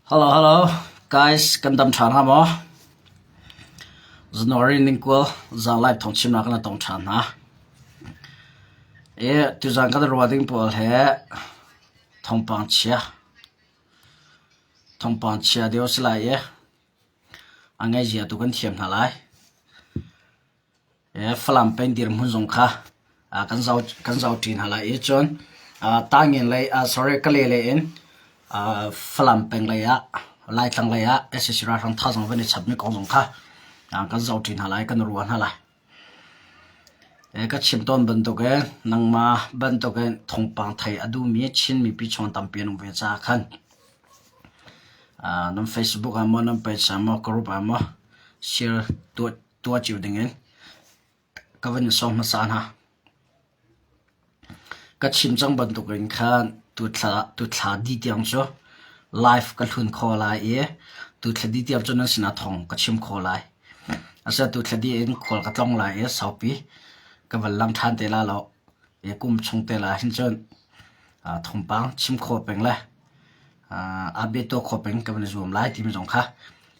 Hello, hello, guys, kan dam ṭhan ha maw? January ningkual zan live thawng chimnak kan tong ṭhan hna. E, tuzan kan ruah ding pawl he thawngpang chia. Thawngpang chia deuh si lai i a ngaihzia tu kan thiam hna lai. Falam peng dirhmun zong kha kan zohṭi hna lai i cun Taingen lei sorry Kalay lei in Falam peng lei ah Laitlang lei ah sac ralhrang thazaang van i chapmi kong zong kha kan zohṭi hna lai kan ruah hna lai. Ka chim tawn bantukin nangmah bantukin thawngpang thei a duhmi Chin mipi chung tampi an um ve caah khan nan Facebook ah maw nan page ah maw group ah maw share tuah tuah cio dingin ka van in sawm hmasa hna. Ka chim cang bantukin khan tuthla dih tiang cu live ka hlun kho lai i tuthla dih tiang cu nan sinah thawng ka chim kho lai. Asinain tuthla dih in khual ka tlong lai i saupi ka van lang ṭhan te la lo. I kum chung te la hin cun thawngpang chim khawh peng le update tuah khawh peng ka van i zuam lai timi zong kha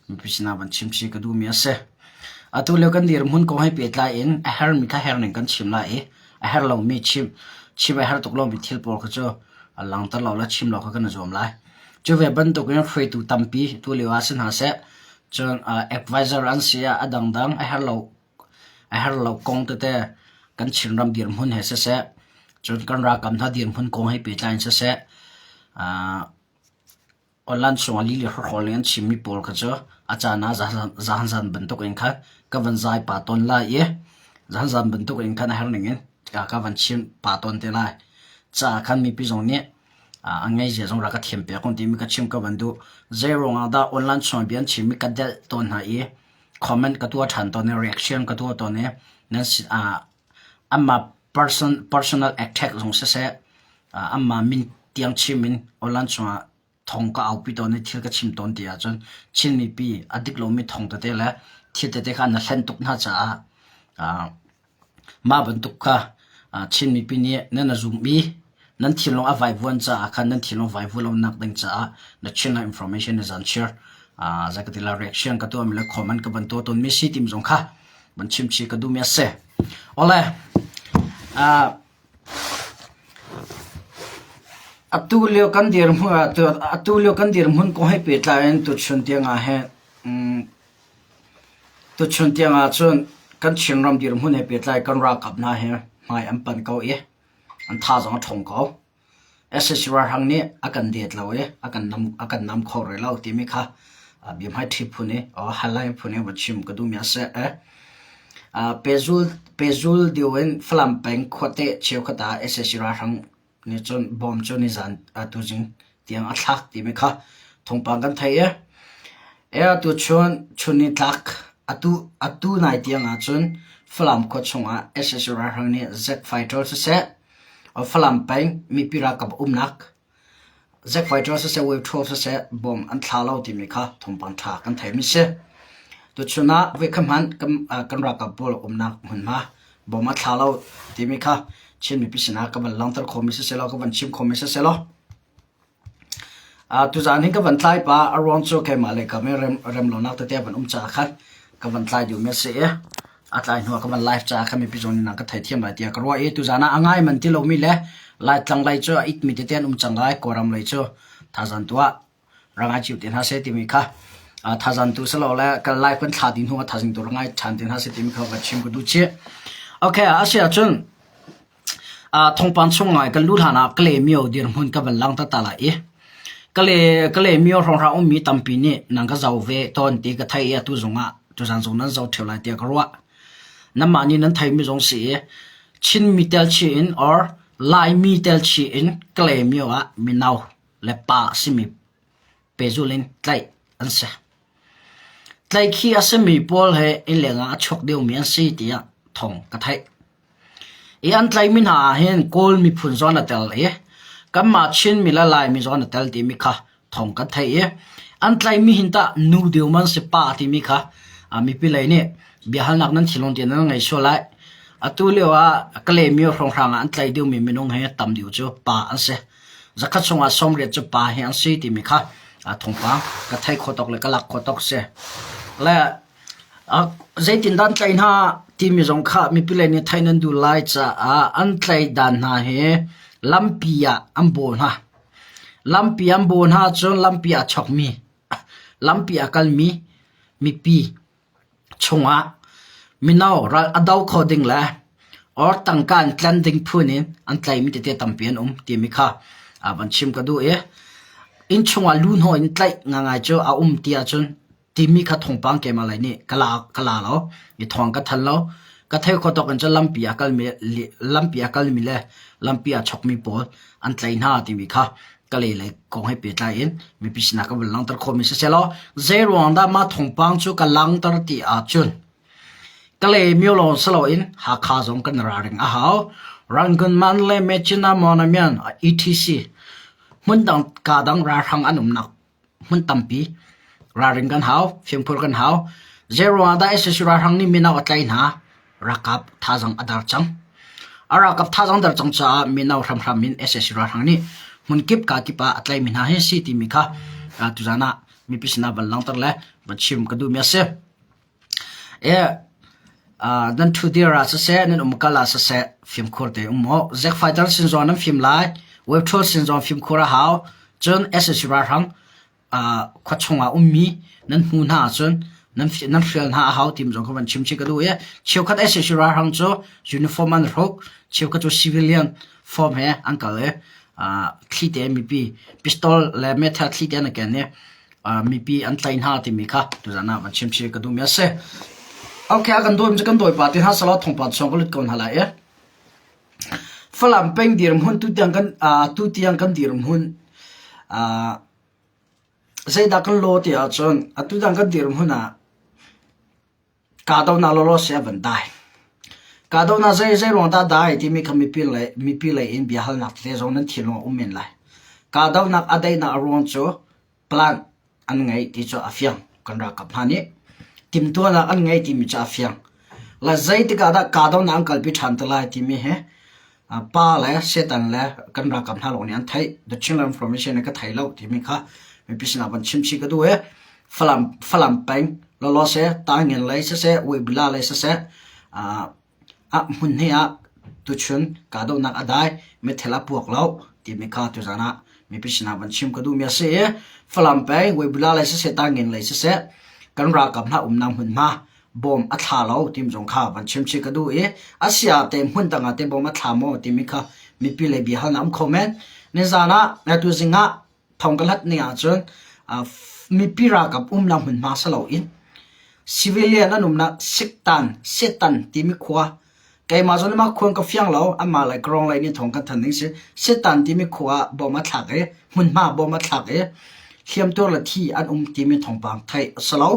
mipi sinah van chim chih ka duhmi a si. Atu lio kan dirhmun kong he pehtlai in a hermi kha her ning kan chim lai i a her lomi chim chim a her tuk lomi thil pawl kha cu langhter lo le chim lo kha kan i zuam lai. Cu ve bantukin hruaitu tampi tu lio ah si hna seh, cun advisor an si ah a dangdang a her lo a her lo kong tete kan Chinram dirhmun he siseh, cun kan ralkap hna dirhmun kong he pehtlai in siseh, Online chungah lili hrawhrawl in an chimmi pawl kha cu a caan ah zahan bantuk in khan ka van zai pah tawn lai i zahan bantuk in khan a herh ning in ka van chim pah tawn te lai. Ca khan mipi zong nih a ngeizia zong rak ka thiam piak kun timi ka chim ka van duh. Zei ruangah dah online chungah bia an chimmi ka delh tawn hna i comment ka tuah ṭhan tawn i reaction ka tuah tawn i nan anmah personal attack zong siseh anmah min tiang chim in online chungah thong ka aupi tawn i thil ka chim tawn ti ahcun Chin mipi a dik lomi thong tete le thil tete kha na hlen tuk hna caah mah bantuk kha Chin mipi nih nan a zum i nan thinlung a vaivuan caah khan nan thinlung vaivuan lonak ding caah na Chinland information na zan share zakatila reaction ka tuahmi le comment ka van tuah tawnmi si tim zong kha van chim chih ka duhmi a si. Ole atu lio kan dirhmun atu lio kan dirhmun kong he pehtlai in tuchun tiang ah hin tuchun tiang ah cun kan Chinram dirhmun he pehtlai kan ralkap hna hi hmai an pan ko i an thazaang a ṭhawng ko. Sac ralhrang nih a kan det lo i a kan nam a kan nam kho rih lo timi kha biahmaiṭhi phun i halai phun i va chim ka duhmi a si. Pehzul pehzul deuh in Falam peng khuate cheukhat ah sac ralhrang nih cun bom cu nizan tuzing tiang a thlak timi kha thawngpang kan theih i e atu chun chun ni tlak atu atu nai tiang ahcun Falam khua chungah sac ralhrang nih Z fighter siseh Falam peng mipi ralkap umnak Zack Fighter siseh Wave 12 siseh bom an thla lo timi kha thawngpang ṭha kan theimi si. Tuchun ah voikhat hmanh kan, kan ralkap pawl umnak hmunhma bom a thla lo timi kha Chin mipi sinah ka van langhter khomi siseh law ka van chim khomi siseh law Tuzaan hin ka van tlai pah. A ruang cu keimah le kam i rem lonak tete a van um caah khan ka van tlai duhmi a si i a tlai hnu ah ka van live caah khan mipi zong nih nan ka theithiam lai tiah ka ruah i tuzaan ah a ngai man ti lomi le Laitlang lei cu a itmi tete an um cang lai. Kawlram lei cu thazaang tu ah rangai cio te hna seh timi kha thazaang tu silole kan live kan thla dih hnu ah thazaang tu rangai ṭhan te hna seh timi kha va chim ka duh chih. Okay, a si ahcun Thawngpang chung ngai kan luh hlanah Kalaymyo dirhmun ka van lang ta lai i Kalaymyo hrawnghrang ummi tampi nih nan ka zoh ve tawn ti ka theih i atu zongah tuzan zong nan zoh ṭheo lai tiah ka ruah. Nanmah nih nan theimi zong si i Chinmi tel chih in or Laimi tel chih in Kalaymyo ah mino le pa a simi pehzulh in tlaih an si. Tlaihkhih a simi pawl he innleng ah a chuak deuhmi an si tiah thawng ka theih. I an tlaihmi hna ah hin Kawl miphun zawn a tel i kanmah Chinmi le Laimi zawn a tel timi kha thawng kan theih i an tlaihmi hin tah nu deu man si pa timi kha mipi lei nih biahalnak nan thinlung tiah nan ngei sual lai. Atu lio ah Kalaymyo hrawnghrang ah an tlaih deuhmi minung hi tam deuh cu pa an si. Zakhat chungah 80 cu pa hi an si timi kha. Thawngpang ka thei kho tok le ka lak kho tok si. Le zeitindah an tlaih hna timi zong kha mipi lei nih theih nan duh lai caah an tlaih dan hna hi lampi ah an baw hna. Lampi an baw hna cun lampi ah chokmi, lampi ah kalmi mipi chungah mino ral a do kho ding le or tangka an tlen ding phun in an tlaihmi tete tampi an um timi kha van chim ka duh i inn chungah luhhnawh in tlaih ngangai cu a um ti ahcun timi kha thawngpang keimah lei nih ka la ka la lo i thawng ka than lo. Ka thei kho tawk in cun lampi a kalmi lampi a kalmi le lampi a chokmi pawl an tlaih hna timi kha ka lei lei kong he pehtlai in mipi sinah ka vun langhter khawhmi siselaw zei ruang dah mah thawngpang cu ka langhter ti ahcun Kalay myo lawng si loin Hakha zong kan ralring a hau. Rangoon Mandalay Myitkyina Mawlamyine etc. Hmundang kadang ralhrang an umnak hmun tampi ralring kan hau, fimkhur kan hau. Zeiruangah dah sac ralhrang nih mino a tlaih hna? Ralkap thazaang a dar cang. A ralkap thazaang dar cang caah mino hramhram in sac ralhrang nih hmunkip kakip ah a tlaihmi hna hi si timi kha tuzaan ah mipi sinah van langhter le van chim ka duhmi a si. Nan ṭhudir ah siseh, nan umkal ah siseh fimkhur tein um u. Zack fighter sin zong nan fim lai. Web troll sin zong fimkhur a hau. Cun sac ralhrang khua chungah ummi nan hmu hna ahcun nan nan hrial hna a hau ti zong kha van chim chih ka duh i cheukhat sac ralhrang cu uniform an hruk, cheukhat cu civilian form he an kal i thli te mipi pistol le meithal thli te an i ken i mipi an tlaih hna timi kha tuzan ah van chim chih ka duhmi a si. Okay, a kan dawi cu kan dawi pa ti hna selaw thawngpang chung ka lut ko hna lai i. Falam peng dirhmun tutiang kan tutiang kan dirhmun zeidah kan law ti ahcun atu tiang kan dirhmun ah kahdohnak lawlaw si a van dai. Kahdohnak zei zei ruang dah dai timi kha mipi lei mipi lei in biahalnak tete zong nan thinlung a um men lai. Kahdohnak a daihnak a ruang cu plan an ngei ti cu a fiang kan ralkap hna nih. Timhtuahnak an ngei timi cu a fiang. Le zeitik ah dah kahdohnak an kalpi ṭhan te lai timi hi pa le Satan le kan ralkap hna lawng nih an theih. The Chinland Information nih ka thei lo timi kha mipi sinah van chim chih ka duh i Falam Falam peng lawlaw seh Taingen lei siseh Uibila lei siseh ah hmun hnih ah tuchun kahdohnak a dai meithal a puak lo timi kha tuzan ah mipi sinah van chim ka duhmi a si i Falam peng Uibila lei siseh Taingen lei siseh kan ralkap hna umnak hmunhma bawm a thla lo tim zong kha van chim chih ka duh i a si ah te hmun dang ah te bawm a thla maw timi kha mipi lei bia halnak um kho men nizan ah tuzing ah thong ka hlat ning ahcun mipi ralkap umnak hmunhma si loin civilian an umnak Siktan Setan timi khua keimah zawn mah khua ka fiang lo anmah lei Kawrong lei nih thong kan than ding si Setan timi khua ah bom a thlak i hmunhma bom a thlak i hliamtuar le thi an um timi thawngpang theih a si lo.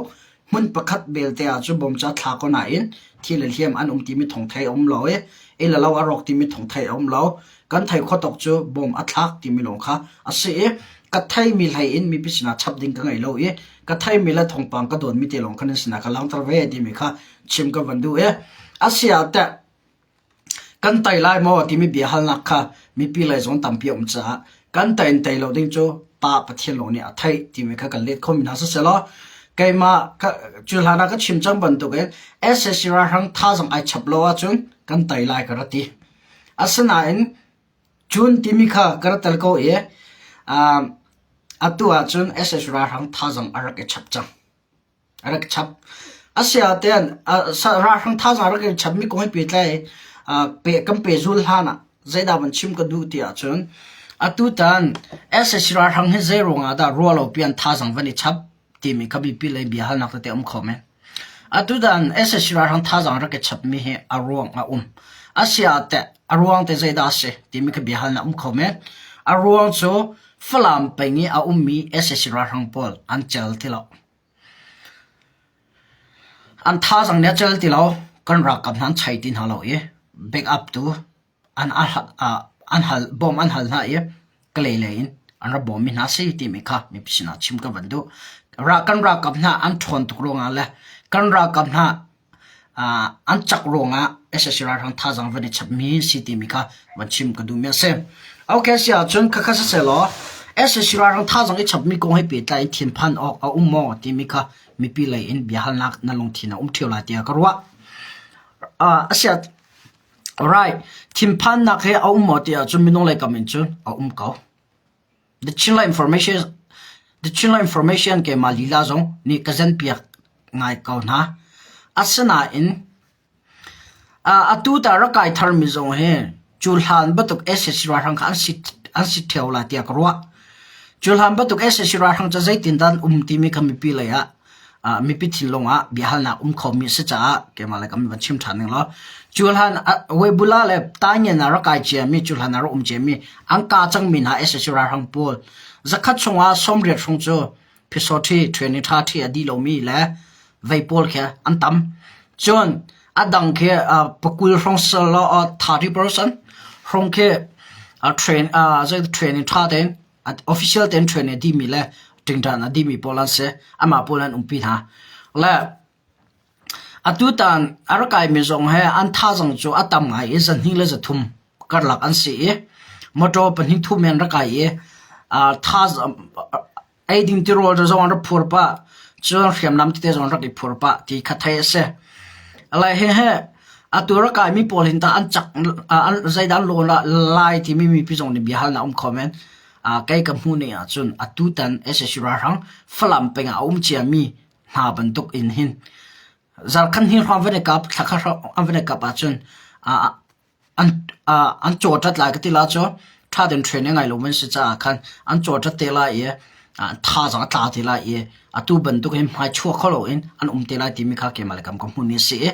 Hmun pakhat belte ah cu bom cu a thla ko nain thi le hliam an um timi thawng theih a um lo i inn le lo a rawk timi thawng theih a um lo. Kan thei khuatok cu bom a thlak timi lawng kha a si i ka theimi hlei in mipi sinah chap ding ka ngei lo i ka theimi le thawngpang ka dawtmi te lawng kha nan sinah ka langhter ve timi kha chim ka van duh i a si ah teh Kan tei lai maw timi biahalnak kha mipi lei zong tampi a um caah kan tei in tei lo ding cu Pa Pathian lawng nih a theih timi kha kan let khomi hna siselaw keimah cu hlan ah ka chim cang bantukin sac ralhrang thazaang ai chap lo ahcun kan tei lai ka ra ti. Asinain cun timi kha ka ra tel ko i atu ahcun sac ralhrang thazaang a rak i chap cang. A rak chap. Asiaten ralhrang thazaang rak in chapmi kong he pehtlai pe kan pehzul hlan ah zeidah van chim ka duh ti ahcun atutan sac ralhrang hi zei ruangah dah ruahlopi an thazaang van i chap timi kha mipi lei biahalnak tete a um kho men. Atutan sac ralhrang thazaang rak i chapmi hi a ruang a um. Asiah teh a ruang te zeidah a si timi kha biahalnak um kho men. A ruang cu Falam peng i a ummi sac ralhrang pawl an cel ti lo. An thazaang nih a cel ti lo. Kan ralkap hna an chei ti hna lo i backup tu an an hal bawm an hal hna i Kalay lei in an rak bawmmi hna si timi kha mipi sinah chim ka van duh. Kan ralkap hna an ṭhawn tuk ruangah le kan ralkap hna an cak ruangah sac ralhrang thazaang van i chapmi si timi kha van chim ka duhmi a si. Okay, si ahcun khakha siseh law. SAC ralhrang thazaang i chapmi kong he pehtlai in thinphan awk a um maw timi kha mipi lei in biahalnak na lungthin a um ṭheo lai tiah ka ruah. Asiah right, thinphannak he a um maw ti ahcun minung lei kam in cun a um ko. The Chinland Information The Chinland Information keimah lila zong nih ka zenpiak ngai ko hna. Asinain Atu ta rak kai tharmi zong hi cuhlan bantuk sac ralhrang kha an si ṭheo lai tiah ka ruah. Cuhlan bantuk sac ralhrang cu zeitindah an um timi kha mipi lei ah mipi thinlung ah biahalnak um khomi a si caah keimah le kan van chim ṭhan ning law cuhlan Weibula le Taingen ah rak kai ciami cuhlan ah rak um ciami an ka cangmi hna sac ralhrang pawl zakhat chungah 80 hrawng cu Phisawṭhi training ṭhaṭhi a dih lomi le vei pawl khi an tam. Cun a dang khi pakul hrawng sal 30% hrawng khi train zei training ṭha tein official tein training a dihmi le ṭingṭan a dihmi pawl an si. Amah pawl an umpi hna. Le Atutan a rak kaimi zong he an thazaang cu a tam ngai i zahnih le zathum karlak an si i motor pahnih thum in an rak kai i eiding tirawl zong an rak phur pah, cun hriamnam tete zong an rak i phur pah ti kha theih a si. Lai hihi atu rak kaimi pawl hin tah an cak zeidah an lawn lai timi mipi zong nih biahalnak a um kho men. Kei ka hmuh ning ahcun atutan sac ralhrang Falam peng ah a um ciami hna bantuk in hin zarkhan hi hrawng van i kap thla kha an van i kap ahcun an an cawṭat lai ka ti la cu ṭha tein training ngai lo man si caah khan an cawṭat te lai i thazaang a tla te lai i atu bantuk hin hmai chuak kho loin an um te lai timi kha keimah le kam ka hmuh ni a si i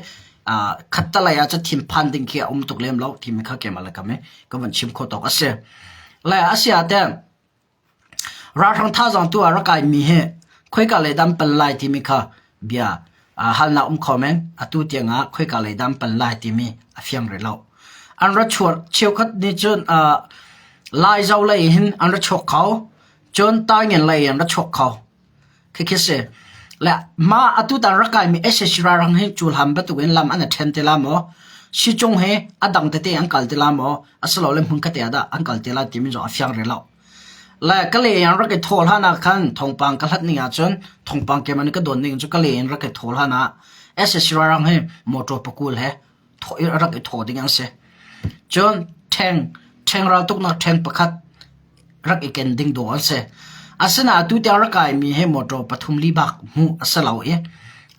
khattalei ah cun thinphan ding khi a um tuk lem lo timi kha keimah le kam i ka van chim khawh tawk a si. Le a si ah teh Ralhrang thazaang tu ah rak kaimi hi khoika lei dah an pal lai timi kha bia halnak um kho men. Atu tiangah khoika lei dah an pal lai timi a fiang rih lo. An ra chuak cheukhat nih cun Laizo lei hin an ra chuak kho. Cun Taingen lei in an ra chuak kho. Khikhi si. Le mah atutan rak kaimi sac ralhrang hi cuhlan bantuk in lam an i ṭhen te la maw? Sicung hi a dang tete an kal te la maw? Asilole hmunkhat te ah dah an kal te lai timi zong a fiang rih lo. Le ka le in rak i thawl hlan ah khan thawngpang ka hlat ning ahcun thawngpang keimah nih ka dawn ning cu ka le in rak i thawl hlan ah sac ralhrang hi motor pakul he rak i thaw ding an si. Cun ṭheng, ṭheng raltuknak ṭheng pakhat rak i ken ding dawh an si. Asinain atu tiang rak kaimi hi motor pathum li bak hmuh a si lo i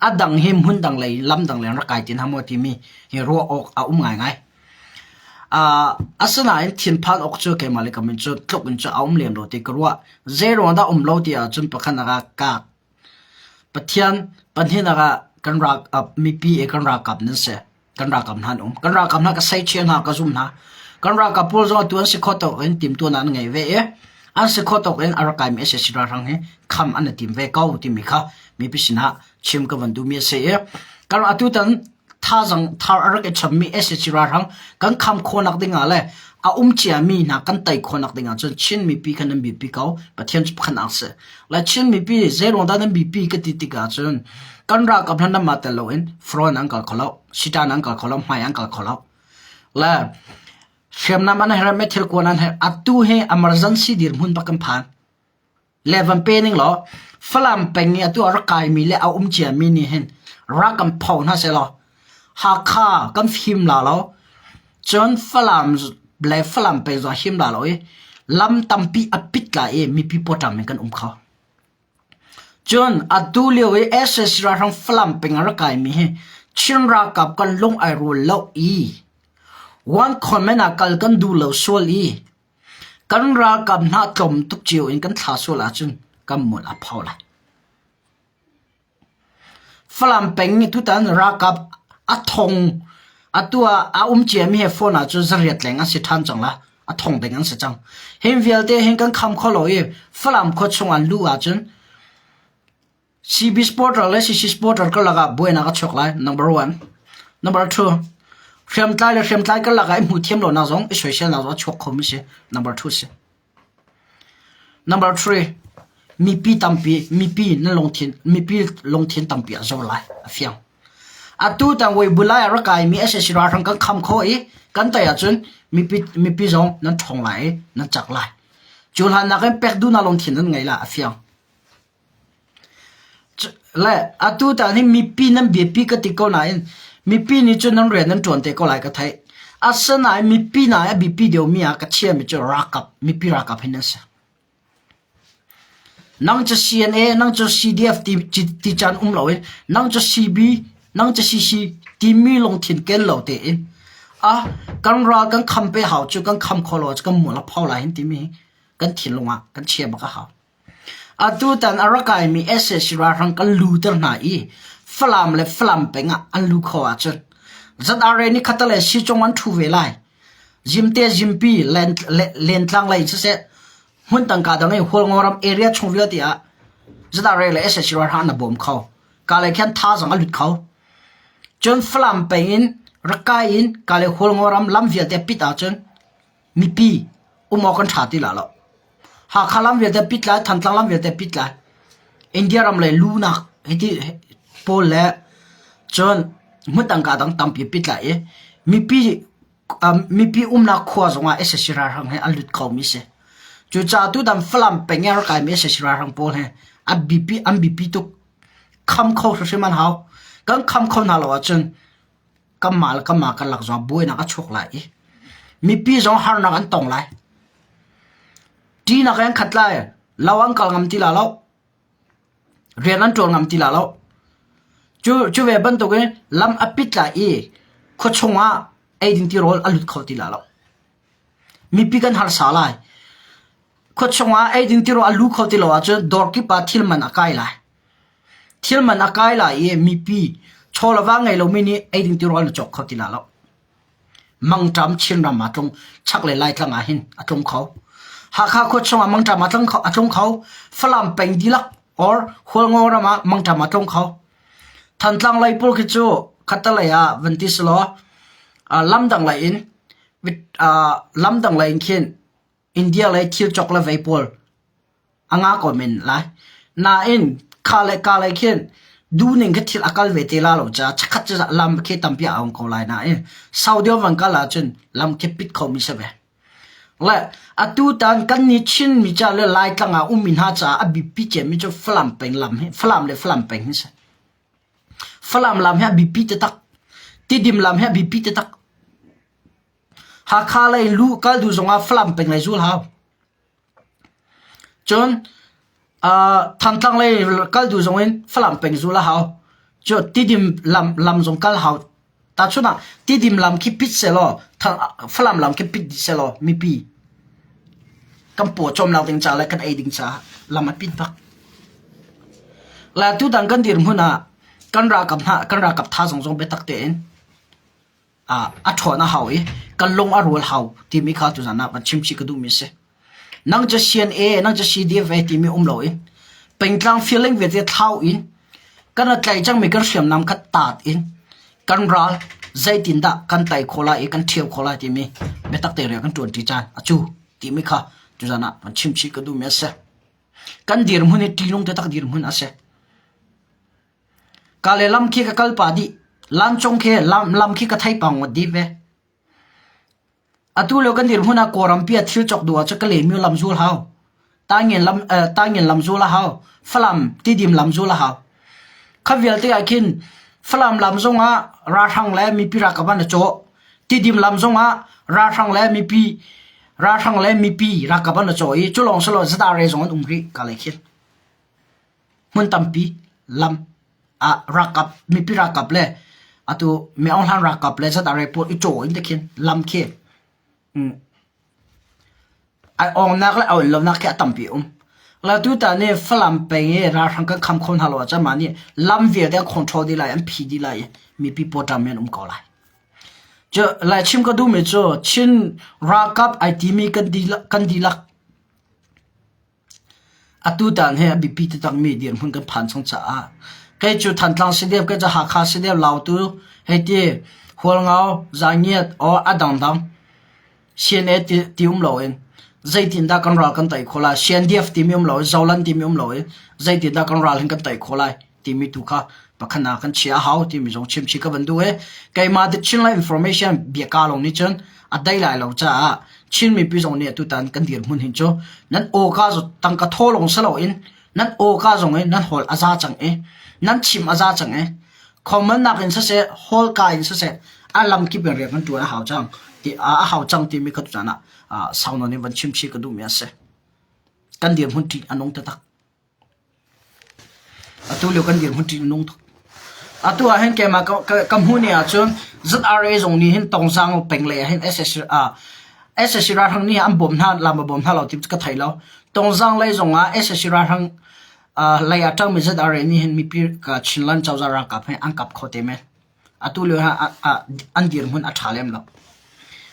a dang hi hmun dang lei lam dang lei rak kai ti hna maw timi hi ruah awk a um ngaingai. Uh, asinain thinphan awk cu keimah le kam in cu tluk in cu a um lem lo ti ka ruah. Zei ruang dah um lo ti ahcun pakhat ah kak Pathian pahnihnak ah kan ralkap mipi i kan ralkap nan si. Kan ralkap hna an um. Kan ralkap hna ka seichia hna ka zum hna. Kan ralkap pawl zong atu an si kho tawk in timtuahnak an ngei ve i an si kho tawk in a rak kaimi sac ralhrang hi kham an i tim ve ko timi kha mipi sinah chim ka van duhmi a si i kan atutan thazang thar a rak i chammi sac ralhrang kan kham khawhnak ding ah le a um ciami hna kan tei khawhnak ding ah cun Chin mipi kha nan biapi ko Pathian cu pakhat nak si le Chin mipi zeiruang dah nan biapi ka ti tikah cun kan ralkap hna nan mah tel loin front an kal kho lo sitan an kal kho lo hmai an kal kho lo le hriamnam an herh me thil kuan an herh atu hi emergency dirhmun bak kan phan Le van pe ning law Falam peng i atu a rak kaimi le a um ciami nih hin rak kan pho hna sehlaw Hakha kan fim la lo cun Falam le Falam peng zong a him la lo i lam tampi a pit la i mipi pawṭam in kan um kho. Cun atu lio i sac ralhrang Falam peng a rak kaimi hi Chin ralkap kan lung ai rual lo i one comment ah kal kan duh lo sual i Kan ralkap hna tlawm tuk cio in kan thla sual ahcun kan mual a pho lai. Falam peng nih tutan ralkap a thong atu ah a um ciami he phone ahcun zariat leng an si ṭhan cang la. A thong ding an si cang. Hin vialte hin kan kham kho lo i Falam khua chung an luh ahcun CB supporter le CC supporter karlak ah buainak a chuak lai. Number one. Number two. Hriamtlai le hriamtlai karlak ah i hmuh thiam lonak zong i soiselnak zong a chuak khomi si. Number two si. Number three. Mipi tampi, mipi na lungthin, mipi lungthin tampi a zor lai. A fiang. Atu tang Weibulai ah rak kaimi sac ralhrang kan kham kho i kan tai ahcun mipi, mipi zong nan ṭhawng lai i nan cak lai. Cu hlan nakin pek duhnak lungthin nan ngei la a fiang. Le atu tan hi mipi nan biapi ka ti ko nain mipi nih cun nan rian nan ṭuan te ko lai ka theih. Asinain mipi hna a biapi deuhmi ah ka chiami cu ralkap, mipi ralkap hi nan si. Nang cu CNA, nang cu CDF ti, ti caan um loin nang cu CB, nang cu CC timi lungthin ken lo tein ah kan ral kan kham pe hau cu kan kham kho lo cu kan mual a pho lai hin timi kan thinlung ah kan chia bak a hau. Atutan a rak kaimi sac ralhrang kan luter hna i Falam le Falam peng ah an lu kho ahcun ZRA nih khattelei sicung an ṭhu ve lai. Zimte Zimpi lentlang lei siseh hmun tangka dang i Hualngo ram area chung vialte ah ZRA le sac ralhrang an bawm kho. Ka lei khan thazaang a lut kho. Cun Falam peng in rak kai in ka le Hualngo ram lam vialte pit ahcun mipi um awk an ṭha ti la lo. Hakha lam vialte pit lai, Thantlang lam vialte pit lai. India ram lei lunak hiti pawl le cun hmun tangka dang tampi pit lai i mipi mipi umnak khua zongah sac ralhrang he an lut kho mi si. Cucaah tutan Falam peng i a rak kaimi sac ralhrang pawl he an biapi an biapi tuk. Kham kho hrimhrim an hau. Kan kham kho hna lo ahcun kanmah le kanmah karlak zongah buainak a chuak lai i mipi zong harnak an tong lai. Ṭihnak in an khat lai. Lo an kal ngam ti la lo. Rian an ṭuan ngam ti la lo. Cu, cu ve bantukin lam a pit lai i khuachung ah eiding tirawl a lut kho ti la lo. Mipi kan harsa lai. Khuachung ah eiding tirawl a lu kho ti lo ahcun dawr kip ah thil man a kai lai. Thil man a kai lai i mipi chaw le va ngei lomi nih eiding tirawl an cawk kho ti la lo. Mangṭam Chinram ah tlung chaklei Laitlang ah hin a tlung kho. Hakha khua chungah mangṭam a tlung kho, a tlung kho. Falam peng dihlak or Hualngo ram ah mangṭam a tlung kho. Thantlang lei pawl khi cu khattelei ah van ti selaw lamdang lei in lamdang lei in khin India lei thil cawk le vei pawl a ngah ko men lai. Nain kha le ka lei khin duhning khi thil a kal ve te la lo caah chikkhat cu lam khi tampi a ong ko lai nain Saudi van kal ahcun lam khi pit khomi si ve. Le atu tan kan nih Chinmi ca le Laitlang ah ummi hna caah a biapi cemmi cu Falam peng lam hi Falam le Falam peng hi si. Falam lam hi a biapi taktak. Tidim lam hi a biapi taktak. Hakha lei lu kal duh zongah Falam peng lei zul hau. Cun Thantlang lei kal duh zongin Falam peng zul a hau. Cu Tidim lam lam zong kal hau. Tahchunh ah Tidim lam khi pit sehlaw Falam lam khi pit dih sehlaw mipi kan paw cawmnak ding ca le kan ei ding caah lam a pit bak. Le tutan kan dirhmun ah kan ralkap hna kan ralkap thazaang zong biatak tein a ṭhawn a hau i kan lung a rual hau timi kha tuzan ah van chimchih ka duhmi a si. Nang cu CNA, nang cu CDF timi um loin pengtlang feeling vialte thlau in kan a tlai cangmi kan hriamnam kha taat in kan ral zeitindah kan tai khawh lai i kan ṭhio khawh lai timi biatak te rian kan ṭuanṭi caan a cu timi kha tuzan ah van chimchih ka duhmi a si. Kan dirhmun hi ṭihnung taktak dirhmun a si. Ka le lam khi ka kal pah dih. Lancung khi lam, lam khi ka thei pah ngawt dih ve. Atu lio kan dirhmun ah Kawlrampi ah thil cawk duh ahcun ka lemi lam zul hau. Taingen lam, eh, Taingen lam zul a hau. Falam Tidim lam zul a hau. Kha vialte ah khin Falam lam zongah ralhrang le mipi ralkap an i cawh. Tidim lam zongah ralhrang le mipi ralhrang le mipi ralkap an i cawh i cu lawng si lo ZRA zong an um rih ka lei khin. Hmun tampi lam ah ralkap mipi ralkap le atu Mi Aung Hlaing ralkap le ZRA pawl i caw in te khin lam khi ai awngnak le awn lonak khi a tampi um. La tutan ni Falam peng i ralhrang kan kham kho hna lo ahcun mah nih lam vialte an control dih lai an phi dih lai i mipi pawṭam men um ko lai. Cu lai chim ka duhmi cu Chin ralkap ai timi kan dihlak kan dihlak Atutan hi a biapi taktakmi dirhmun kan phan chung caah kei cu Thantlang si deuh, kei cu Hakha si deuh, Lautu hei ti, Hualngo, Zangiat or a dangdang CNA ti, ti um loin zeitindah kan ral kan tei khawh lai, CNDF timi um loin, Zoland timi um loin zeitindah kan ral hin kan tei khawh lai timi tu kha pakhat ah kan chia a hau timi zong chimchih ka van duh i keimah The Chinland Information biaka lawng nih cun a dai lai lo caah Chin mipi zong nih atutan kan dirhmun hin cu nan awka tangka thaw lawng si loin nan awka zong in nan hawl a za cang i nan chim a za cang i comment nak in siseh hawlka in siseh a lamkip in rian kan ṭuan a hau cang ti a hau cang timi kha tutan ah sau nawn in van chim chih ka duhmi a si. Kan dirhmun ṭih a nung taktak. Atu lio kan dirhmun ṭih a nung tuk. Atu ah hin keimah ka, ka, ka hmuh ni ahcun ZRA zong nih hin Tongzang peng lei ah hin SSC, ah, SSC ralhrang nih an bawm hna lam a bawm hna lo ti ka thei lo. Tongzang lei zong ah SSC ralhrang uh, lei ah ṭangmi ZRA nih hin mipi ka Chinland cozah ralkap he an kap kho te men. Atu lio ah an dirhmun a ṭha lem lo.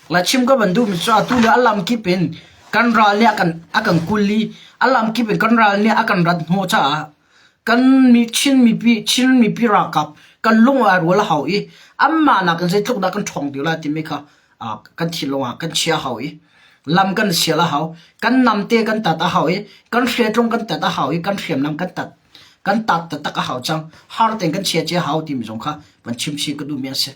La chim ka van duhmi cu atu lio a lamkip in kan ral nih a kan a kan kul i a lamkip in kan ral nih a kan rat hnawh caah kan mi Chin mipi Chin mipi ralkap kan lung ai rual a hau i anmah nakin zeitluk dah kan ṭhawng deuh lai timi kha kan thinlung ah kan chia hau i lam kan sial a hau kan namte kan tat a hau i kan hriatlung kan tat a hau i kan hriamnam kan tat kan tat taktak a hau cang har tein kan chia cia hau timi zong kha van chim chih ka duhmi a si.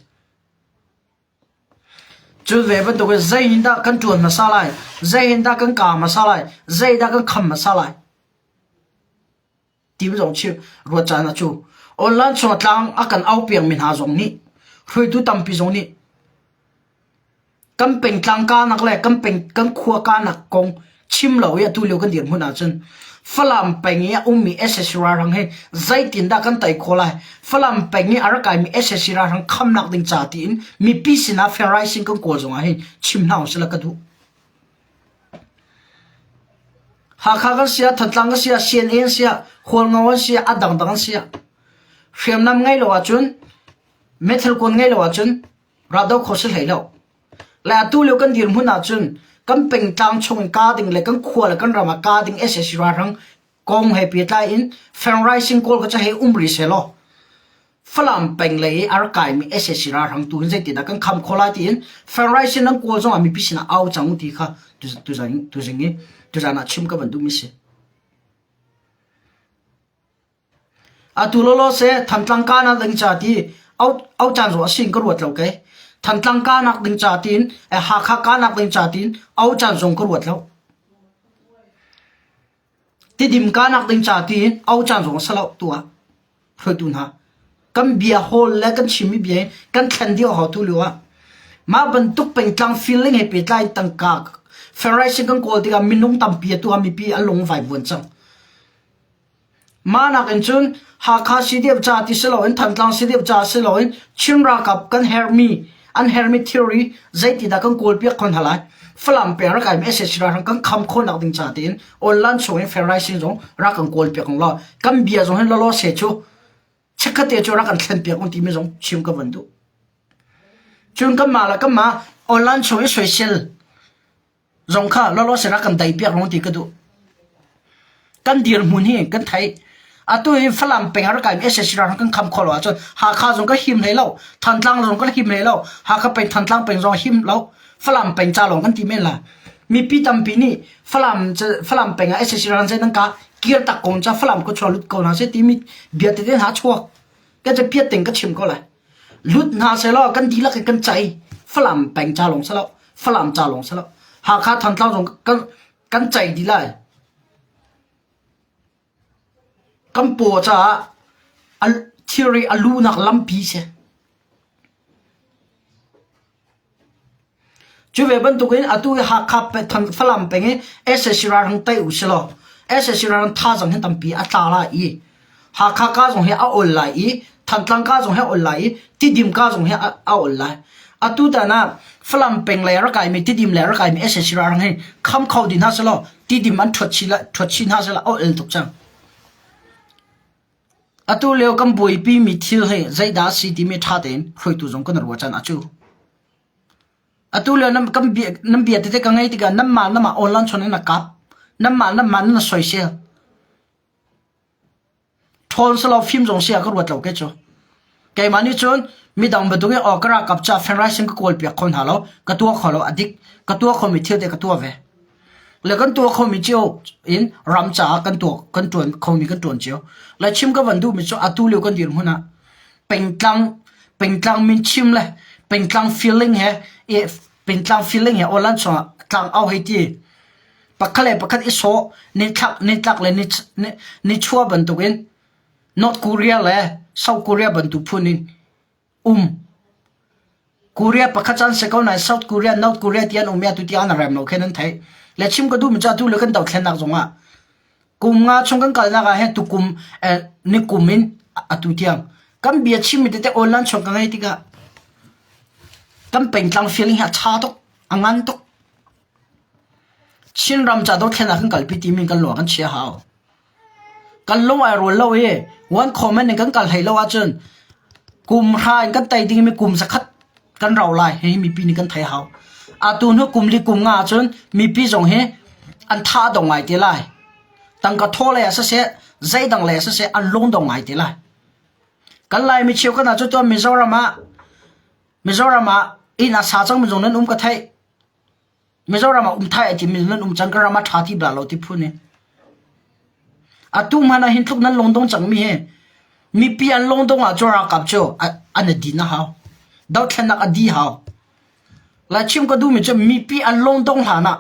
Cu ve bantuk in zei hin dah kan ṭuan hmasa lai, zei hin dah kan kaa hmasa lai, zei dah kan kham hmasa lai ti zong chim ruat caan a cu. Online chung tlang a kan au piangmi hna zong nih hruaitu tampi zong nih Kan pengtlang kanak le kan peng kan khua kanak kong chim lo i atu lio kan dirhmun ahcun Falam peng i a ummi sac ralhrang hi zeitindah kan tei khawh lai? Falam peng i a rak kaimi sac ralhrang khamnak ding ca tiin mipi sinah fundraising kan kawl zongah hin chim hna usih law ka duh. Hakha kan si ah, Thantlang kan si ah, CNA an si ah, Hualngo an si ah, a dangdang an si ah hriamnam ngei lo ahcun meithal kuan ngei lo ahcun Raldo kho si hlei lo. Le atu lio kan dirhmun ahcun kan pengtlang chung in ka ding le kan khua le kan ram ah ka ding sac ralhrang kong he pehtlai in fundraising kawl ka ca he um rih sehlaw Falam peng lei i a rak kaimi sac ralhrang tu hin zeitindah kan kham khawh lai tiin fundraising nan kawl zong ah mipi sinah au cang u ti kha tuzan tuzing i tuzan ah chim ka van duhmi si. Atu lawlaw seh Thantlang kanak ding ca ti au caan zong a si in ka ruat lo kei. Thantlang kanak ding ca tiin Hakha kanak ding ca tiin au caan zong ka ruat lo. Tidim kanak ding ca tiin au caan zong a si lo tu ah hruaitu hna. Kan bia hawl le kan chimmi bia hi kan thlen dih a hau tu lio ah. Mah bantuk pengtlang feeling he pehtlai in tangka fundraising kan kawl tikah minung tampi atu ah mipi an lung vai vuan cang. Mah nakin cun Hakha CDF ca ti si loin Thantlang CDF ca si loin Chin ralkap kan herhmi an herhmi thilri zeitidah kan kawlpiak khon hna lai. Falam peng rak kaimi sac ralhrang kan kham khawhnak ding ca tiin online chung in fundraising zong rak kan kawlpiak ung law kan bia zong hin lawlaw se cu chikkhatte cu rak kan thlenpiak ung timi zong chim ka van duh. Cun kanmah le kanmah online chung i soisel zong kha lawlaw seh rak kan dai piak rong ti ka duh. Kan dirhmun hi kan theih. Atu hi Falam peng har kai SSC ram kan kham kho lo ahcun Hakha zong kan him hlei lo, Thantlang zong kan him hlei lo, Hakha peng Thantlang peng zong him lo, Falam peng ca lawng kan ti men la. Mipi tampi nih Falam Falam peng ah SSC ram nan ka kir tak ko ca Falam ko chuah lut ko hna seh timi bia tete hna chuak. Ka ca piat ting ka chim ko lai. Lut hna sehlaw kan dihlak in kan cai. Falam peng ca lawng si lo. Falam ca lawng si lo. Hakha Thantlang zong kan kan cai dih lai. Kan paw caah thilri a luhnak lampi si. Cu ve bantukin atu i Hakha Falam peng i sac ralhrang tei u silaw sac ralhrang thazaang hi tampi a tla lai i Hakha ka zong hi a ol lai i Thantlang ka zong hi a ol lai i Tidim ka zong hi a ol lai. Atu tan ah Falam peng lei a rak kaimi Tidim lei a rak kaimi sac ralhrang hi kham kho dih hna selaw Tidim an ṭhuat chih hna selaw a ol tuk cang. Atu lio kan buaipimi thil hi zeidah a si timi ṭha tein hruaitu zong kan ruah caan a cu. Atu lio nan kan bia nan bia tete ka ngei tikah nanmah nanmah online chon in na kap. Nanmah nanmah nan soisel. Ṭhawn selaw fim zong si ah ka ruat lo ke cu. Keimah nih cun midang bantuk in aw ka ralkap ca fundraising ka kawl piak kho hna lo, ka tuah kho lo, a dik. Ka tuah khomi thil te ka tuah ve. Le kan tuah khomi cio in ram caah kan tuah kan ṭuan khomi kan ṭuan cio. Le chim ka van duhmi cu atu lio kan dirhmun ah pengtlang pengtlang min chim le pengtlang feeling he i. Pingtlang feeling he online chungah tlang au hei ti. Pakhat le pakhat i sawh, nithlak nitlak le nichuah bantukin North Korea le South Korea bantuk phun in um. Korea pakhat caan si ko nain South Korea, North Korea ti an um i atu tiang an rem lo khin an theih. Le chim ka duhmi cu atu le kan dothlennak zongah kum nga chung kan kalnak ah hin tukum eh, nikum in atu tiang kan bia chimmi tete online chung ka ngei tikah kan pengtlang feeling hi a ṭha tuk, a ngan tuk. Chinram ca dothlennak kan kalpi timi kan lung ah kan chia hau. Kan lung ai rual lo i one comment in kan kal hlei lo ahcun kum hra in kan tei dingmi kum zakhat kan rau lai. Hihi mipi nih kan thei hau. Atu hnu kum li kum nga ahcun mipi zong hi an tha dong ngai te lai. Tangka thaw lei ah siseh, zeidang lei ah siseh an lung dong ngai te lai. Kan Laimi cheukhat hna cu tuan Mizoram ah Mizoram ah inn a sa cangmi zong nan um ka theih. Mizoram ah um thai a timi nan um cang ka ram a ṭha ti bal lo ti phun hi. Atu hmanh ah hin tluk nan lungdong cangmi hi mipi an lungdong ah cu ralkap cu an i din a hau. Dothlennak a di hau. Lai chim ka duhmi cu mipi an lungdong hlan ah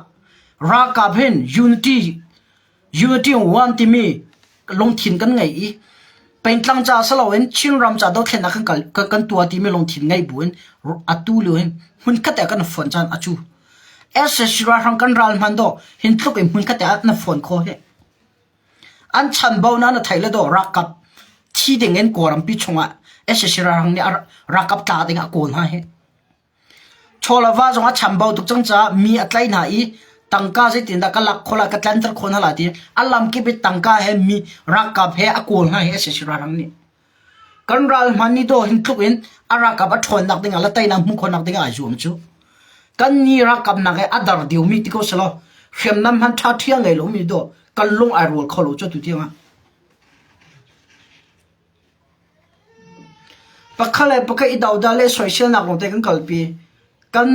ralkap hin unity Unity one timi lungthin kan ngei i pengtlang ca si loin Chinram ca dothlennak kan kal kan tuah timi lungthin ngei buin atu lio hin hmunkhat ah kan fon caan a cu. SSC ralhrang kan ral hman do hin tluk in hmunkhat ah na fon kho hi. An chanbo na na thei le do rakap thi ding in Kawlrampi chungah SSC ralhrang nih rakap tla ding a kawl hna hi. Chaw le va zong a chambau tuk cang caah mi a tlaih hna i tangka zeitindah ka lak khawh lai, ka tlanter khawh hna lai ti a lamkip i tangka he mi ralkap he a kawl hna hi a si si ralhrang nih. Kan ral hman ni dawh hin tluk in a ralkap a ṭhawnnak ding ah le teinak hmuh khawhnak ding ah ai zuam cu. Kan ni ralkap nak i a dar diomi ti ko selaw hriamnam hman ṭha ṭhia ngei lomi dawh kan lung ai rual kho lo cu tu tiang ah. Pakhat le pakhat i dodal le soiselnak lawngte kan kalpi. Kan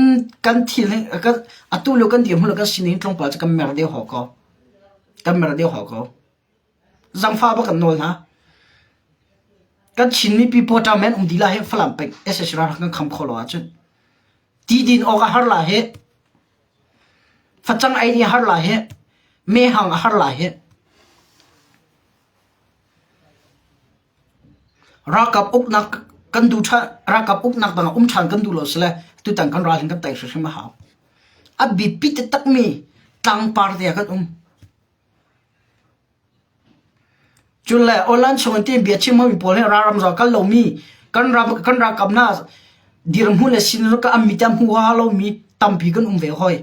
kan thil hi kan atu lio kan dirhmun le kan sining tlawmpal cu kan mer deuh hau ko. Kan mer deuh hau ko. Zangfah bak kan nawl hna. Kan Chin mipi pawṭam men um dih lai hi Falam peng SH ral kan kham kho lo ahcun ti din awk a har lai hi. Facang ei ding a har lai hi. Mehhang a har lai hi. Ralkap uknak kan duh ṭhan, ralkap uknak dang ah um ṭhan kan duh lo sile tutan kan ral hin kan tei hrimhrim a hau. A biapi taktakmi tlangpar te ah kan um. Cun le online chung in tiin bia chim hmami pawl hi ralram zong kal lomi kan ram kan ralkap hna dirhmun le sin ka an mit ah hmu ha lomi tampi kan um ve hoi.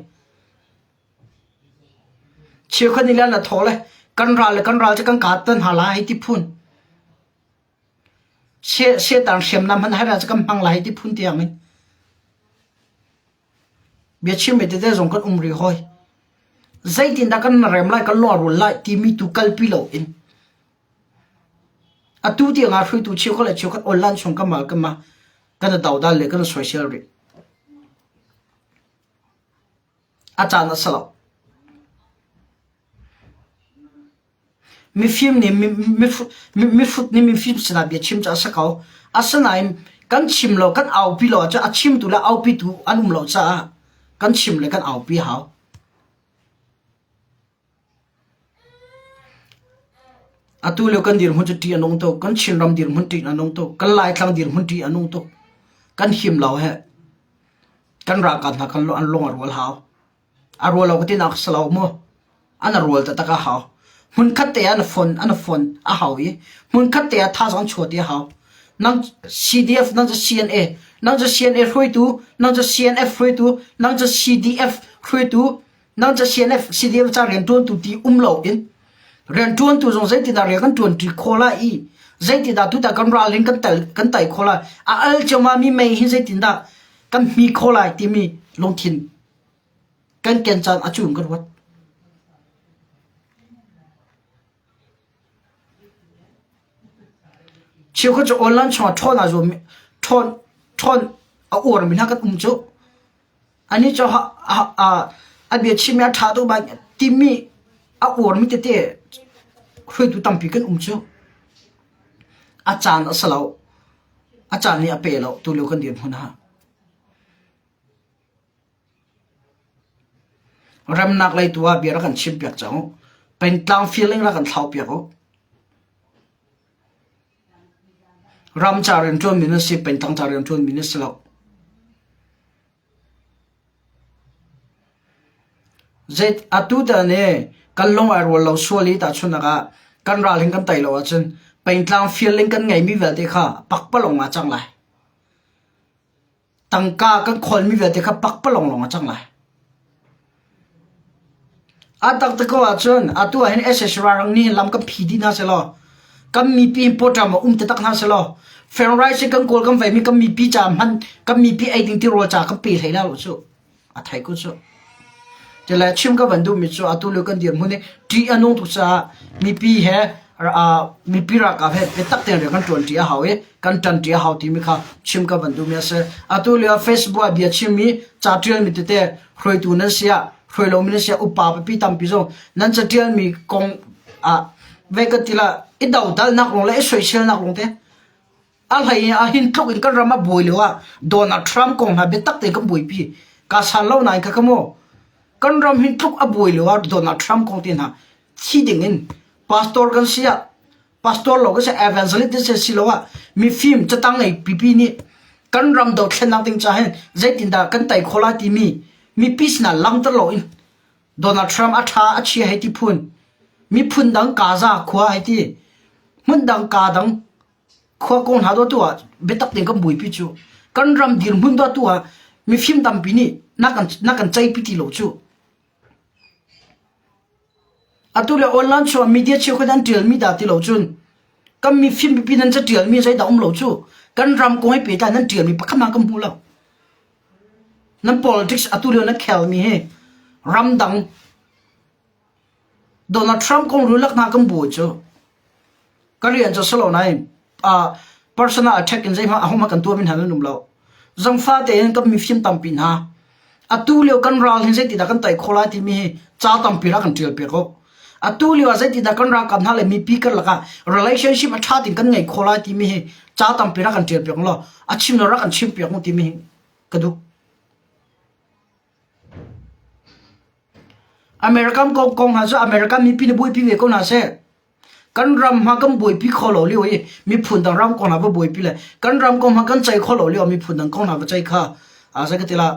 Cheukhat nih le an thaw le kan ral le kan ral cu kan kaat tan hna lai ti phun. Setan hriamnam hmanh hai cu kan hmang lai ti phun tiang in. Biachim mi tete zong kan um rih hoi. Zeitindah kan rem lai kan lawrul lai timi tu kalpi lo in. Atu tiang ah hruaitu cheukhat le cheukhat online chung kan mal kan ma kan dodal le kan soisel rih. A caan a si lo. Mifim nih mihrut nih mifim sinah bia chim cu a si ko. Asinain kan chim lo, kan aupi lo ahcun a chimtu le aupitu an um lo caah kan chim le kan aupi a hau. Atu lio kan dirhmun cu ṭih a nung tuk. Kan Chinram dirhmun ṭih a nung tuk. Kan Laitlang dirhmun ṭih a nung tuk. Kan him lo he. Kan ralkap hna kan an lung a rual hau. A rual lo ka tinak si lo mu. An a rual taktak a hau. Hmunkhat te ah an fon an fon a hau i hmunkhat te ah thazaang an chuah ti a hau. Nang CDF, nang cu CNA, nang cu CNA hruaitu, nang cu CNF hruaitu, nang cu CDF hruaitu, Nang cu CNF CDF ca rianṭuantu ti um loin rianṭuantu zong zeitindah rian kan ṭuanṭi khawh lai i zeitindah tutan kan ral in kan tel kan tai khawh lai a al ciammam mi mei hi zeitindah kan hmi khawh lai timi lungthin kan ken caan a cu in kan ruat. Cheukhat cu online chungah ṭhawn aa zuam ṭhawn ṭhawn a uarmi hna kan um cu. Anih cu a biachimmi a ṭha tuk bak timi a uarmi tete hruaitu tampi kan um cu. A caan a si lo. A caan nih a pe lo tulio kan dirhmun ah. Remnak lei tu ah bia rak kan chim piak cang u. Pengtlang feeling rak kan thlau piak u. Ram ca rianṭuanmi na si, pengtlang ca rianṭuanmi na si lo. Zeit atu tan i kan lung ai rual lo sual i tahchunhnak ah kan ral hin kan tei lo ahcun pengtlang feeling kan ngeimi vialte kha pakpalawng ah cang lai. Tangka kan kholmi vialte kha pakpalawng lawng a cang lai. A taktak ko ahcun atu ah hin SS ralring nih lam kan phi dih hna selaw kan mipi hin pawṭam ah um taktak hna selaw Feng rice kan kawl kan veimi kan mipi ca hman kan mipi ei ding tirawl ca kan pe hlei la lo cu a thei ko cu. Tile chim ka van duhmi cu atu lio kan dirhmun hi ṭih a nung tuk caah mipi he mipi ralkap he biatak tein rian kan ṭuanṭi a hau i kan ṭanṭi a hau timi kha chim ka van duhmi a si. Atu lio Facebook ah bia chimmi ca ṭialmi tete hruaitu nan si ah hruai lomi nan si ah upa pipi tampi zong nan caṭialmi kong ah ve ka ti la i dodalnak rung le i soiselnak rung te a hlei in a hin tluk in kan ram a buai lio ah Donald Trump kong hna biatak tein kan buaipi ka san lo nain ka ka mu kan ram hin tluk a buai lio ah Donald Trump kong te hna thi ding in pastor kan si ah pastor lo kan si evangelist si si lo ah mifim catang ngei pipi nih kan ram dothlennak ding ca hin zeitindah kan tei kho lai timi mipi sinah langter lo in Donald Trump a ṭha a chia hei ti phun miphun dang Gaza khua hei ti hmun dang ka dang khua kong hna do tu ah biatak tein kan buaipi cu kan ram dirhmun do tu ah mifim tampi nih na kan na kan ceipi ti lo cu atu le online chuah media cheukhat an ṭialmi dah ti lo cun kan mifim pipi nan ca ṭialmi zeidah um lo cu kan ram kong he pehtlai nan ṭialmi pakhat hmanh kan hmu lo Nan politics atu lio nan khelmi hi ramdang Donald Trump kong rulak hna kan buai cu ka rian cu silo nain uh, personal attack in zeihmah ahoma kan tuahmi hna nan um lo. Zangfa tein kan mifim tampi hna atu lio kan ral hin zeitindah kan tai kho lai timi hi ca tampi ra kan tial piak ko. Atu lio ah zeitindah kan ralkap hna le mipi karlak ah relationship a ṭha tin kan ngei kho lai timi hi ca tampi ra kan ṭial piak law a chim lo ra kan chim piak mu timi hi ka duh. American kong kong hna cu American mipi nih buaipi ve ko hna seh. Kan ram hma kan buaipi kho lo lio i miphun dang ram kong hna va buaipi le kan ram kong hma kan ceih kho lo lio miphun dang kong hna va ceih kha a zei ka ti la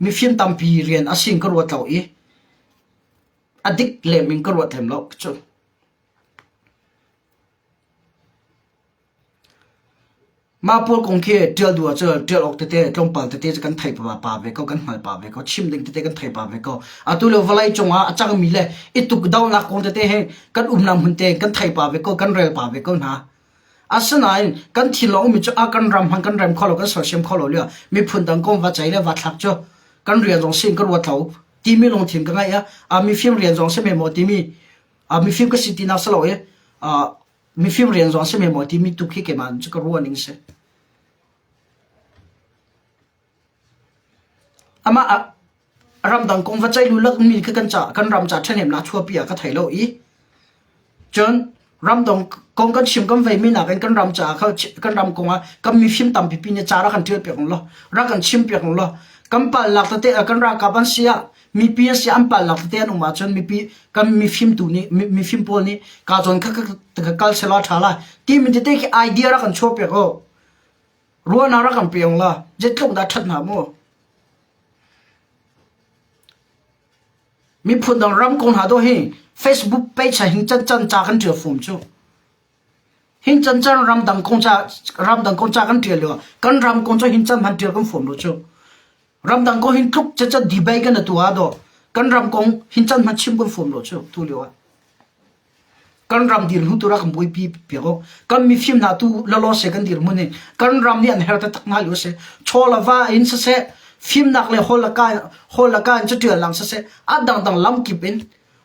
mifim tampi rian a sin ka ruat lo i a dik lem in ka ruat lem lo cu. Mah pawl kong khi ṭial duh ahcun ṭial awk tete tlawmpal tete cu kan thei pa ve ko, kan hngal pa ve ko, chim ding tete kan thei pa ve ko. Atu lio vawlei cungah a cangmi le i tukdohnak kong tete he kan umnak hmun te kan thei pa ve ko, kan rel pa ve ko hna. Asinain kan thinlung ummi cu a kan ram hmanh kan rem kho lo, kan sersiam kho lo lio miphun dang kong va cei le va thlak cu kan rian zong sin ka ruat lo timi lungthin ka ngeih a mifim rian zong si me maw timi mifim ka si tinak si lo i mifim rian zong si me maw timi tu khi keimah cu ka ruah ning si. Amah ramdang kong va ceih lu lak mi khi kan ca kan ram ca ṭhahnemnak chuahpi ah ka thei lo i cun ramdang kong kan chim kan vei mi nakin kan ram caah kha kan ram kong ah kan mifim tampi pi nih ca rak kan ṭial piak law rak kan chim piak law kan palnak tete kan ralkap an si ah mipi an si an palnak tete an um ahcun mipi kan mifim tu nih mifim pawl nih ka zawn kha ka kal selaw ṭha lai timi tete khi idea rak kan chuah piak o ruahnak rak kan pe la zeitluk dah ṭhat hna mu Miphun dang ram kong hna dawh hi Facebook page ah hin cancan ca kan ṭial fum cu. Hin cancan ramdang kong ca ramdang kong ca kan ṭial lio kan ram kong cu hin can hman ṭial kan fum lo cu. Ramdang kong hin tluk cacan debate kan tuah dawh kan ram kong hin can hman chim kan fum lo cu tu lio ah. Kan ram dirhmun tu rak kan buaipi piak u. Kan mifim hna tu lalaw se kan dirhmun hi kan ram nih an her taktak hna lio si. Chaw le va in siseh, fimnak le hol le ka hol le ka in catial lang siseh, a dangdang lam kip in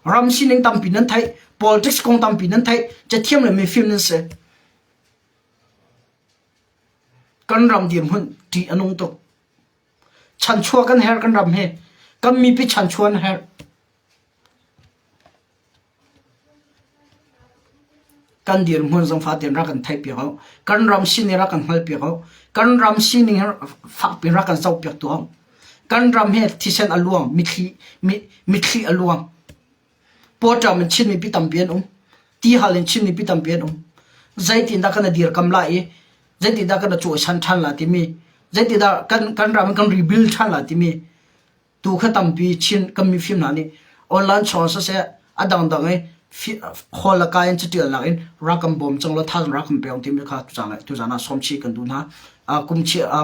ram sining tampi nan theih, politics kong tampi nan theih, cathiam le mifim nan si. Kan ram dirhmun ṭih a nung tuk. Chanchuah kan herh kan ram hi. Kan mipi chanchuah an herh. Kan dirhmun zong fatin rak kan theihpiak u. Kan ram sining rak kan hngalhpiak u. Kan ram sining hi fakpi rak kan zohpiak tuah u. Kan ram hi thisen a luang, mithli mithli a luang. Pawṭam in Chin mipi tampi an um. Tihal in Chin mipi tampi an um. Zeitindah kan dirkam lai i zeitindah kan cawisan ṭhan lai timi zeitindah kan kan ram kan rebuild ṭhan lai timi tu kha tampi Chin kan mifim hna nih online chung siseh a dangdang i hall le kai in catialnak in rak kan bawm cang law thazaang rak kan pe timi kha tuzan ah sawm chih kan duh hna. Kum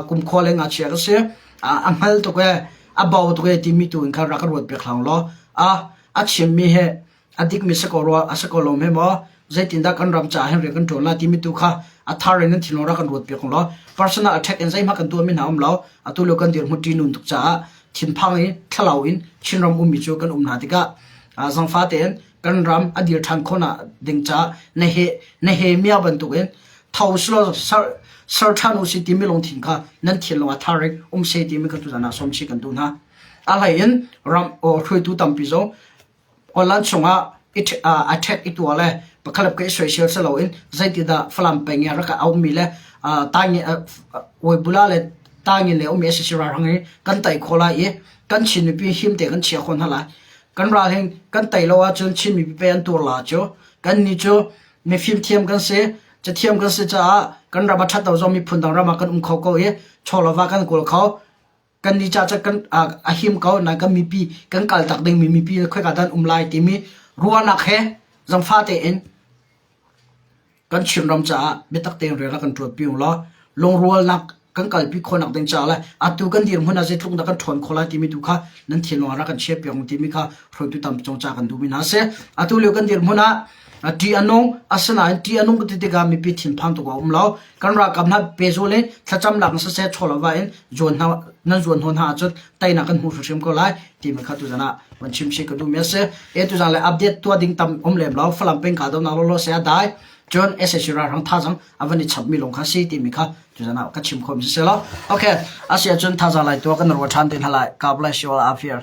kum khua le ngakchia ka si a hngal tuk ee a bo tuk ee timi tu in khan rak ka ruat piak hlang law a a chimmi he a dikmi si ko rua a si ko lo hme maw zeitindah kan ram caah hin rian kan ṭuan lai timi tu kha a thar in nan thinlung rak kan ruat piak law personal attack in zeihmanh kan tuahmi hna um lo atu lio kan dirhmun ṭihnun tuk caah thinphang i thlalau in Chinram ummi cu kan um hna tikah zangfa tein kan ram a dir ṭhan khawhnak ding caah na he na he mia bantukin tho silo ser ser ṭhan u si timi lungthin kha nan thinlung ah thar in um se timi kha tuzan ah sawm chih kan duh hna. A hlei in ram hruaitu tampi zong Online chungah i ṭhek i tuah le pakhat ka i soisel si loin zeitidah Falam peng i rak a ummi le Webula le Tangin le ummi sac ralhrang hi kan tei khawh lai i kan Chin mipi him te kan chia khawh hna lai. Kan ral hin kan tei lo ahcun Chin mipi pei an tur la cu. Kannih cu mifim thiam kan si, cathiam kan si caah kan ram a ṭhat lo zong miphun dang ram ah kan um kho ko i chaw le va kan kawl kho. Kan ni ca cu kan a him ko nain kan mipi kan kal tak dingmi mipi khoika dah an um lai timi ruahnak he zangfah tein kan Chinram caah biatak tein rian rak kan ṭuanpi u law lungrualnak kan kalpi khawhnak ding caah le atu kan dirhmun ah zeitluk dah kan ṭhawn khawh lai timi tu kha nan thinlung ah rak kan chiahpiak u timi kha hruaitu tampi cung ca kan duhmi hna a si. Atu lio kan dirhmun ah ṭih a nung asinain ṭih a nung ti tikah mipi thinphang tuk a um lo. Kan ralkap hna pehzul in thlacamnak in siseh chawlava in zuan hna nan zuan hnawn hna ahcun teinak kan hmu hrimhrim ko lai timi kha tuzan ah van chim chih ka duhmi a si. E tuzan le update tuah ding tam um lem lo Falam peng ka donak lawlaw se a dai cun SAC ralhrang thazang a van i chapmi lawng kha si timi kha tuzan ah ka chim khomi si lo. Okay, asi ahcun thazang lai tuah kan ruah ṭhan te hna lai. God bless you all. Afir.